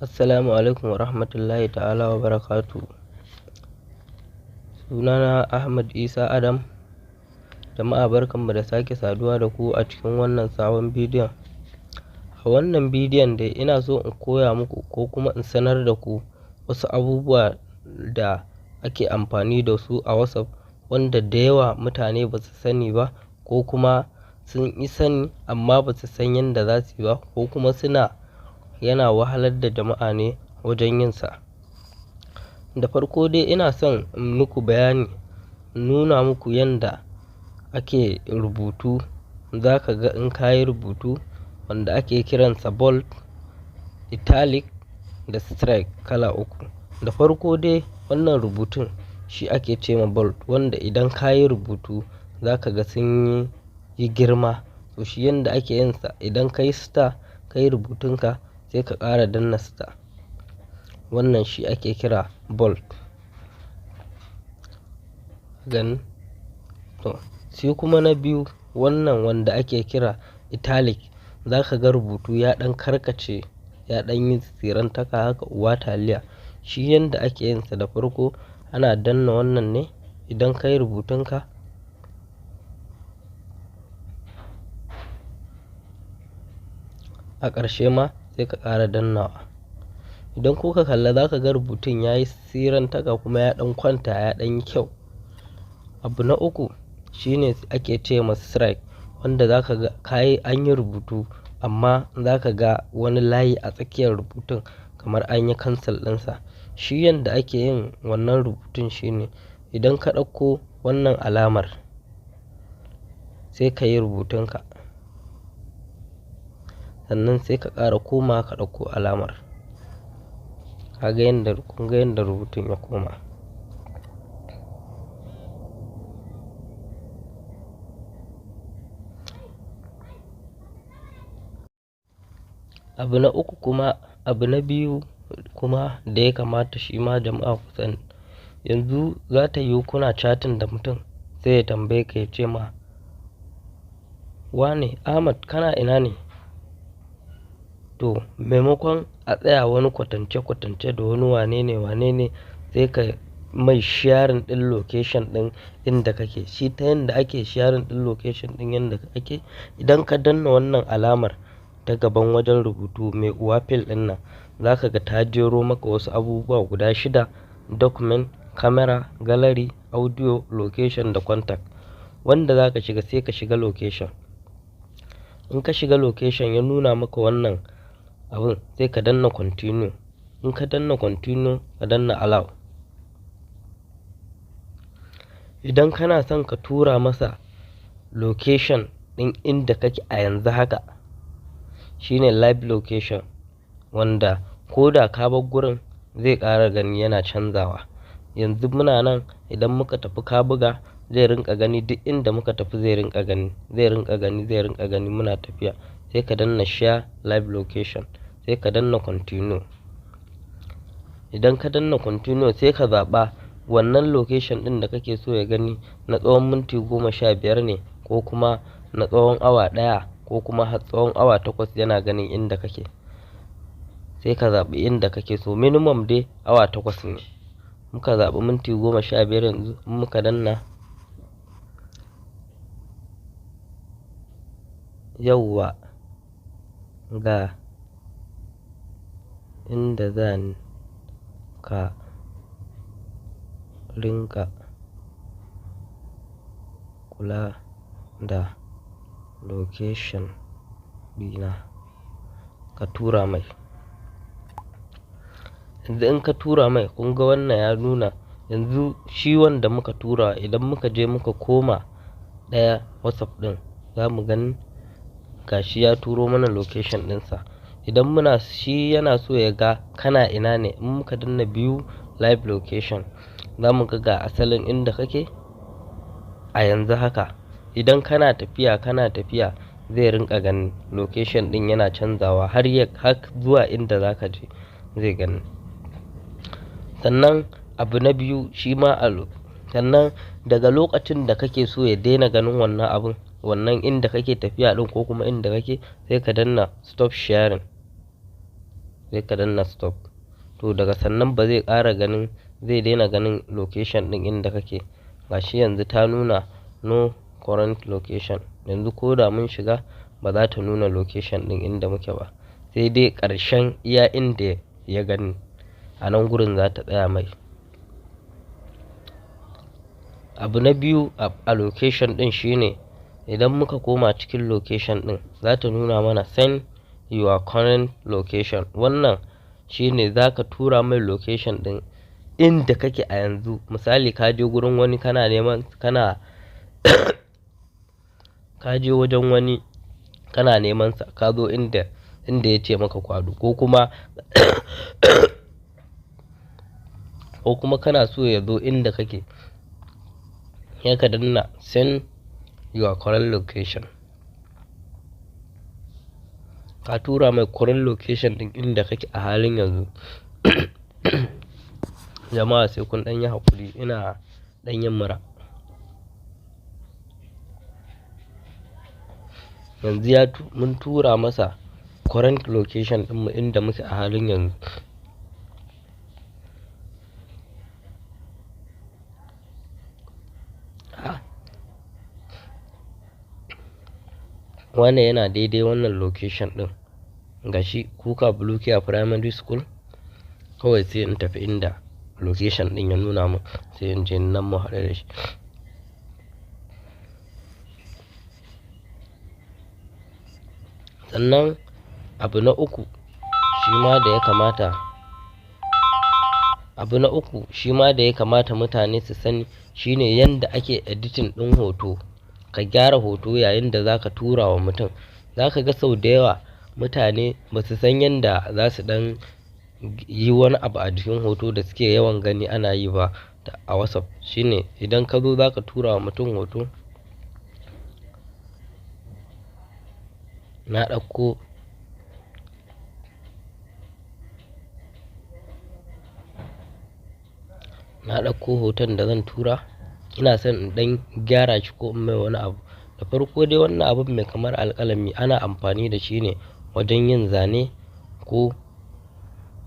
Assalamu alaikum wa rahmatullahi ta'ala wa barakatuhu. Sunana Ahmad Isa Adam. Jama'a barkanmu da sake saduwa da ku a cikin wannan sabon bidiyon. A wannan bidiyon dai ina so in koya muku ko kuma in sanar da ku wasu abubuwa da ake amfani da su a WhatsApp wanda da yawa mutane ba su sani ba, ko kuma sun yi sani amma ba su san yanda za su yi ba, ko kuma suna yana wahalar da jama'a ne wajen yin sa. Da farko dai ina son in muku bayani, in nuna muku yanda ake rubutu. Za ka ga in ka yi rubutu wanda ake kiransa bold, italic da strike kala uku. Da farko dai wannan rubutun shi ake ce ma bold, wanda idan ka yi rubutu za ka ga sun yi girma. To shi yanda ake yin sa, idan ka yi star ka yi rubutunka sai ka ƙara danna star. Wannan shi ake kira bold. Gani? To sai kuma na biyu, wannan wanda ake kira italic. Za ka ga rubutu ya ɗan karkace, ya ɗan yi sirantaka haka uwa taliya. Shi yanda ake yin sa, da farko ana danna wannan ne idan ka yi rubutunka. A ƙarshe ma sai ka ƙara dannawa. Idan kuka kalla za ka ga rubutun ya yi sirantaka kuma ya ɗan kwanta, ya ɗan yi kyau. Abu na uku shine ake ce ma strike, wanda za ka ga ka yi an yi rubutu amma za ka ga wani layi a tsakiyar rubutun kamar an yi cancel ɗinsa. Shi yanda ake yin wannan rubutun shine idan ka ɗauko wannan alamar sai ka yi rubutunka. Sannan sai ka ƙara komawa ka ɗauko alamar. Ka ga yanda, kun ga yanda rubutun ya koma. Abu na uku kuma, abu na biyu kuma da ya kamata shi ma jama'a ku sani. Yanzu za ta yiwu kuna chatting da mutum sai ya tambaye ka ya ce ma, wane Ahmad kana ina ne? To maimakon a tsaya wani kwatance kwatance da wani wanene wanene, sai ka mai sharing ɗin location ɗin inda kake. Shi ta yanda ake sharing ɗin location ɗin yanda ake, idan ka danna wannan alamar ta gaban wajen rubutu mai uwa fil ɗin nan, za ka ga ta jero maka wasu abubuwa guda shida: document, camera, gallery, audio, location da contact. Wanda za ka shiga sai ka shiga location. In ka shiga location ya nuna maka wannan abun, sai ka danna continue. In ka danna continue, ka danna allow. Idan kana son ka tura masa location ɗin inda kake a yanzu haka, shine live location, wanda ko da ka bar gurin zai ƙara gani yana canzawa. Yanzu muna nan, idan muka tafi Kabuga zai rinƙa gani, duk inda muka tafi zai rinƙa gani, zai rinƙa gani, zai rinƙa gani muna tafiya. Sai ka danna share live location, sai ka danna continue. Idan ka danna continue sai ka zaɓa wannan location ɗin da kake so ya gani na tsawon minti 15 ne ko kuma na tsawon awa 1 ko kuma har tsawon awa 8 yana ganin inda kake. Sai ka zaɓi inda kake so. Minimum dai awa 8 ne. Muka zaɓi minti 15 yanzu, in muka danna yauwa ga inda zan ka rinƙa kula da location ɗina, ka tura mai. Yanzu in ka tura mai, kun ga wannan ya nuna yanzu shi wanda muka tura. Idan muka je muka koma ɗaya WhatsApp ɗin, za mu gani gashi ya turo mana location ɗinsa. Idan muna shi yana so ya ga kana ina ne, in muka danna view live location, za mu ga ga asalin inda kake a yanzu haka. Idan kana tafiya, kana tafiya zai rinƙa ganin location ɗin yana canzawa har ya, har zuwa inda za ka je zai gani. Sannan abu na biyu shi ma a sannan daga lokacin da kake so ya daina ganin wannan abun, wannan inda kake tafiya ɗin ko kuma inda kake, sai ka danna stop sharing. Sai ka danna stop. To daga sannan ba zai ƙara ganin, zai daina ganin location ɗin inda kake. Gashi yanzu ta nuna no current location. Yanzu ko da mun shiga ba za ta nuna location ɗin inda muke ba. Sai dai ƙarshen iya inda ya gani a nan gurin za ta tsaya mai. Abu na biyu a location ɗin shine idan muka koma cikin location ɗin za ta nuna mana send your current location. Wannan shine za ka tura mai location ɗin inda kake a yanzu. Misali ka je gurin wani kana neman, kana ka je wajen wani kana neman sa, ka zo inda ya ce maka kwado, ko kuma kana so ya zo inda kake. Sai ka danna send your current location. Ka tura mai current location ɗin inda kake a halin yanzu. Jama'a, sai kun ɗan yi haƙuri, ina ɗan yin mura. Yanzu mun tura masa current location ɗinmu inda muke a halin yanzu. Ah. Wane yana daidai wannan location ɗin. Gashi Kuka Blue Care Primary School. Kawai sai in tafi inda location ɗin ya nuna mun, sai in je nan mu haɗu da shi. Sannan abu na uku shi ma da ya kamata, abu na uku shi ma da ya kamata mutane su sani shine yanda ake editing ɗin hoto. Ka gyara hoto yayin da za ka tura wa mutum. Za ka ga sau da yawa mutane ba su san yanda za su ɗan yi wani abu a jikin hoto da suke yawan gani ana yi ba a WhatsApp. Shine idan ka zo za ka tura wa mutum hoto, na ɗauko na ɗauko hoton da zan tura. Ina son in ɗan gyara shi ko in mai wani abu. Da farko dai wannan abun mai kamar alƙalami ana amfani da shi ne wajen yin zane ko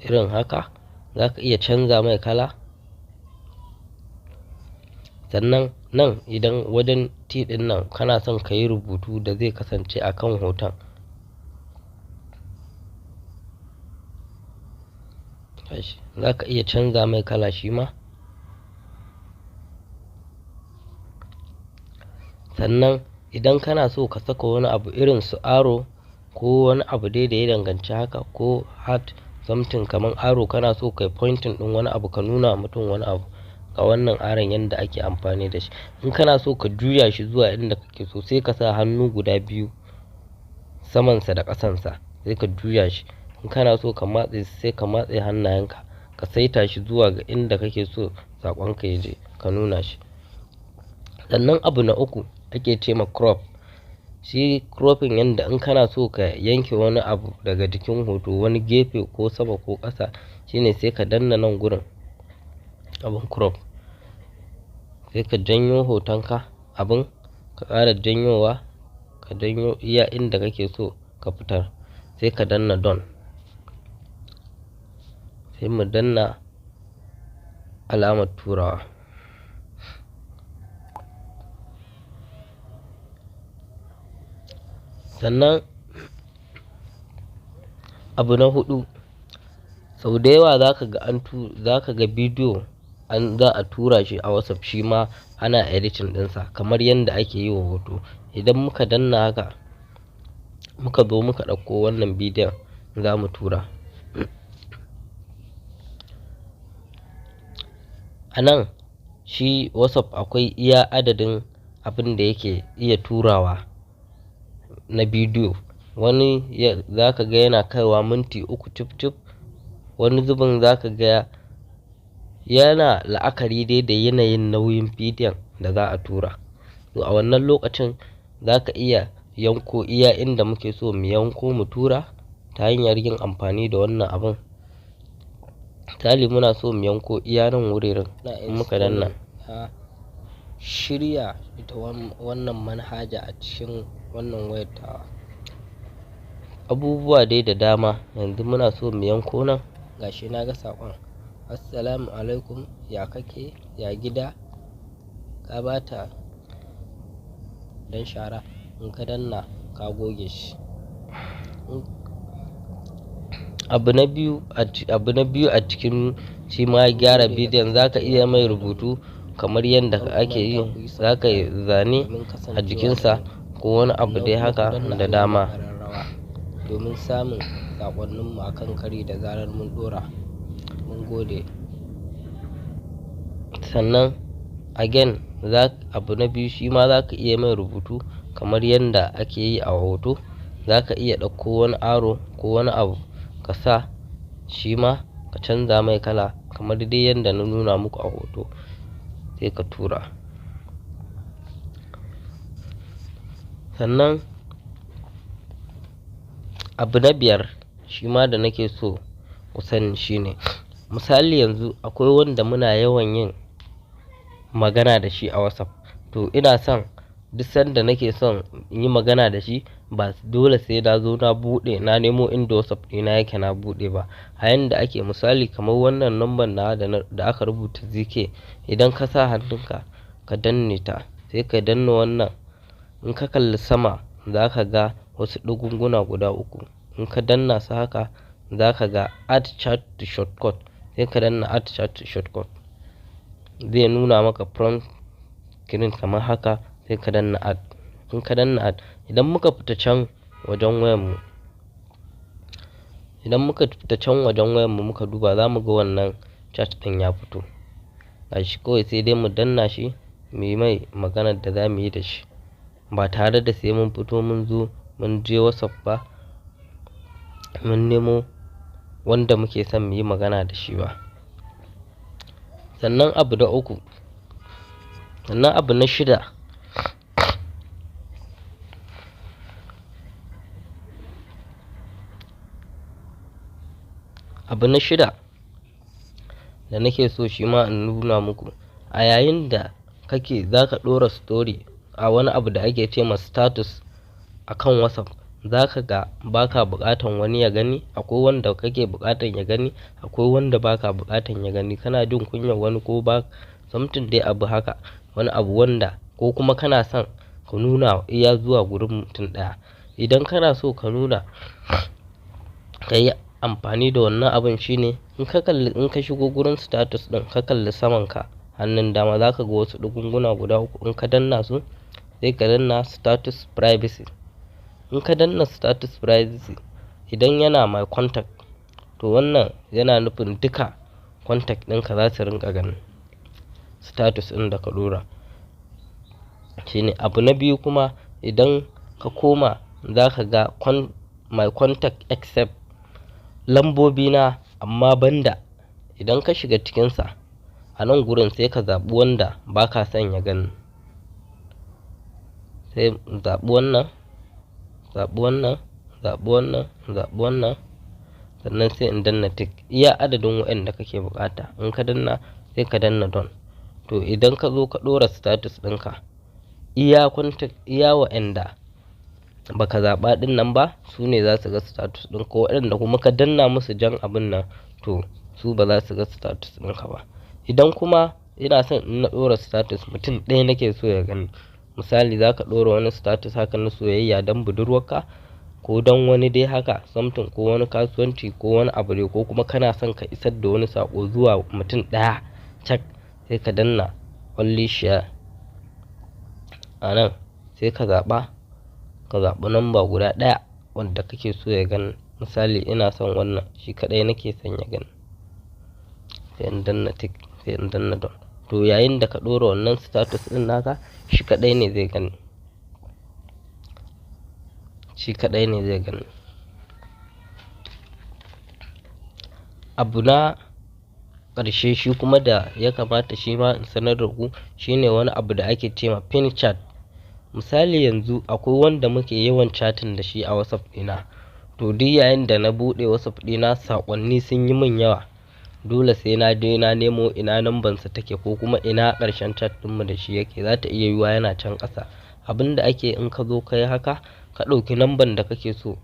irin haka. Za ka iya canza mai kala. Sannan nan idan wajen T ɗin nan kana son ka yi rubutu da zai kasance a kan hoton. Za ka iya canza mai kala shi ma. Sannan idan kana so ka saka wani abu irin su arrow ko wani abu dai da ya danganci haka ko heart something kamar arrow, kana so ka yi pointing ɗin wani abu, ka nuna wa mutum wani abu, ga wannan arrow yanda ake amfani da shi. In kana so ka juya shi zuwa inda kake so, sai ka sa hannu guda biyu samansa da ƙasansa, sai ka juya shi. In kana so ka matse, sai ka matse hannayenka, ka saita shi zuwa ga inda kake so saƙonka ya je, ka nuna shi. Sannan abu na uku ake ce ma crop. Shi cropping, yanda in kana so ka yanke wani abu daga jikin hoto, wani gefe ko sama ko ƙasa, shine sai ka danna nan gurin abun crop. Sai ka janyo hotonka abun, ka ƙara janyowa, ka janyo iya inda kake so ka fitar, sai ka danna done. Sai mu danna alamar turawa. Sannan abu na huɗu, sau da yawa za ka ga an tu za ka ga bidiyo an za a tura shi a WhatsApp, shi ma ana editing ɗinsa kamar yanda ake yi wa hoto. Idan muka danna haka, muka zo muka ɗauko wannan bidiyon za mu tura. A nan shi WhatsApp akwai iya adadin abin da yake iya turawa na bidiyo. Wani za ka ga yana kaiwa minti 3 cif cif. Wani zubin za ka ga yana la'akari dai da yanayin nauyin bidiyon da za a tura. To a wannan lokacin za ka iya yanko iya inda muke so mu yanko mu tura ta hanyar yin amfani da wannan abun. Misali muna so mu yanko iya nan wuraren, in muka danna. Shirya ita wannan manhaja a cikin wannan wayar tawa. Abubuwa dai da dama. Yanzu muna so mu yanko nan. Gashi na ga saƙon. Assalamu alaikum, ya kake, ya gida, ka bata dan shara. In ka danna ka goge shi. Abu na biyu a cikin shi ma gyara bidiyon, za ka iya mai rubutu kamar yadda ake yi. Za ka yi zane a jikinsa ko wani abu dai haka da dama. Domin samun saƙonninmu a kan kari da zarar mun ɗora. Mun gode. Sannan again, abu na biyu shi ma za ka iya mai rubutu kamar yadda ake yi a hoto. Za ka iya ɗauko wani aro ko wani abu ka sa shi ma ka canza mai kala kamar dai yadda na nuna muku a hoto, sai ka tura. Sannan abu na biyar shi ma da nake so ku sani shine, misali yanzu akwai wanda muna yawan yin magana da shi a WhatsApp. To ina son duk sanda nake son in yi magana da shi, ba dole sai na zo na buɗe na nemo inda WhatsApp ɗina yake na buɗe ba. A yanda ake misali kamar wannan number nawa da aka rubuta ZK, idan ka sa hannunka ka danne ta, sai ka danna wannan. In ka kalli sama za ka ga wasu ɗugunguna guda uku. In ka danna su haka za ka ga add chat to shortcut. Sai ka danna add chat to shortcut. Zai nuna maka prompt screen kamar haka, sai ka danna add. In ka danna add, idan muka fita can wajen wayanmu, idan muka fita can wajen wayanmu muka duba, za mu ga wannan chat ɗin ya fito. Gashi kawai sai dai mu danna shi mu yi mai maganar da za mu yi da shi, ba tare da sai mun fito mun zo mun je WhatsApp ba, mun nemo wanda muke son mu yi magana da shi ba. Sannan abu na uku, sannan abu na shida, abu na shida da nake so shi ma in nuna muku, a yayin da kake za ka ɗora story a wani abu da ake ce ma status a kan WhatsApp, za ka ga ba ka buƙatan wani ya gani. Akwai wanda kake buƙatan ya gani, akwai wanda ba ka buƙatan ya gani. Kana jin kunyar wani ko ba something dai abu haka, wani abu wanda ko kuma kana son ka nuna iya zuwa gurin mutum ɗaya. Idan kana so ka nuna, ka yi amfani da wannan abun shine in ka kalli, in ka shigo gurin status ɗin ka kalli saman ka hannun dama, za ka ga wasu ɗugunguna guda uku. In ka danna su, sai ka danna status privacy. In ka danna status privacy, idan yana my contact, to wannan yana nufin duka contact ɗinka za su rinƙa ganin status ɗin da ka ɗora. Shine abu na biyu kuma, idan ka koma za ka ga my contact except lambobi na amma banda. Idan ka shiga cikinsa a nan gurin sai ka zaɓi wanda ba ka son ya gani. Sai zaɓi wannan, zaɓi wannan, zaɓi wannan, zaɓi wannan. Sannan sai in danna tick iya adadin waɗanda kake buƙata. In ka danna sai ka danna done. To idan ka zo ka ɗora status ɗinka, iya contact, iya waɗanda baka zaɓa ɗin nan ba su ne za su ga status ɗinka. Waɗanda kuma ka danna musu jan abun nan, to su ba za su ga status ɗinka ba. Idan kuma ina son in na ɗora status mutum ɗaya nake so ya gani, misali za ka ɗora wani status haka na soyayya don budurwarka ko don wani dai haka something, ko wani kasuwanci ko wani abu dai, ko kuma kana son ka isar da wani saƙo zuwa mutum ɗaya cak, sai ka danna only share. A nan sai ka zaɓa, ka zaɓi number guda ɗaya wanda kake so ya gani. Misali ina son wannan, shi kaɗai nake son ya gani. Sai in danna tick, sai in danna done. To yayin da ka ɗora wannan status ɗin naka, shi kaɗai ne zai gani. Shi kaɗai ne zai gani. Abu na ƙarshe shi kuma da ya kamata shi ma in sanar da ku shine wani abu da ake ce ma pin chat. Misali yanzu akwai wanda muke yawan chatting da shi a WhatsApp ɗina. To duk yayin da na buɗe WhatsApp ɗina, saƙonni sun yi min yawa. Dole sai na je na nemo ina numbansa take ko kuma ina ƙarshen chat ɗinmu da shi yake. Za ta iya yiwuwa yana can ƙasa. Abin da ake in ka zo ka yi haka, ka ɗauki numban da kake so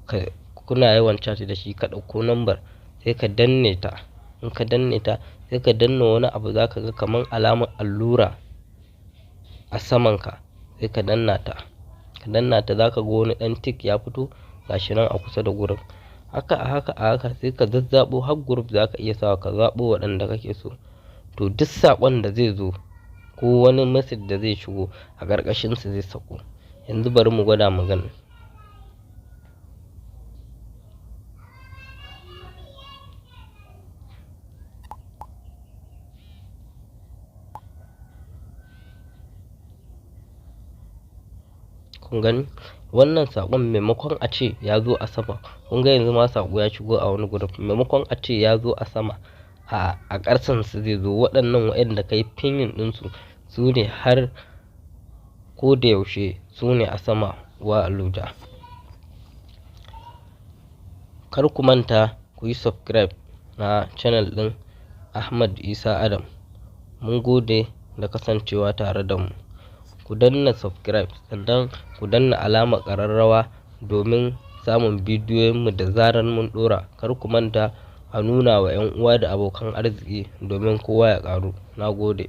ka kuna yawan chat da shi, ka ɗauko number sai ka danne ta. In ka danne ta sai ka danna wani abu, za ka ga kaman alamar allura a saman ka, sai ka danna ta. Ka danna ta, za ka ga wani ɗan tick ya fito gashi nan a kusa da gurin. Haka a haka a haka sai ka zazzaɓo har group za ka iya sawa, ka zaɓo waɗanda kake so. To duk saƙon da zai zo ko wani message da zai shigo a ƙarƙashin su zai sauko. Yanzu bari mu gwada mu gani. Kun gani? Wannan saƙon maimakon a ce ya zo a sama, kun ga yanzu ma saƙo ya shigo a wani group. Maimakon a ce ya zo a sama, a ƙasan su zai zo. Waɗannan waɗanda ka yi pinning ɗinsu su ne har ko da yaushe su ne a sama wa aluja. Kar ku manta ku yi subscribe na channel ɗin Ahmad Isa Adam. Mun gode da kasancewa tare da mu. Ku danna subscribe sannan ku danna alamar ƙararrawa domin samun bidiyoyinmu da zarar mun ɗora. Kar ku manta a nuna wa 'yan uwa da abokan arziki domin kowa ya ƙaru. Na gode.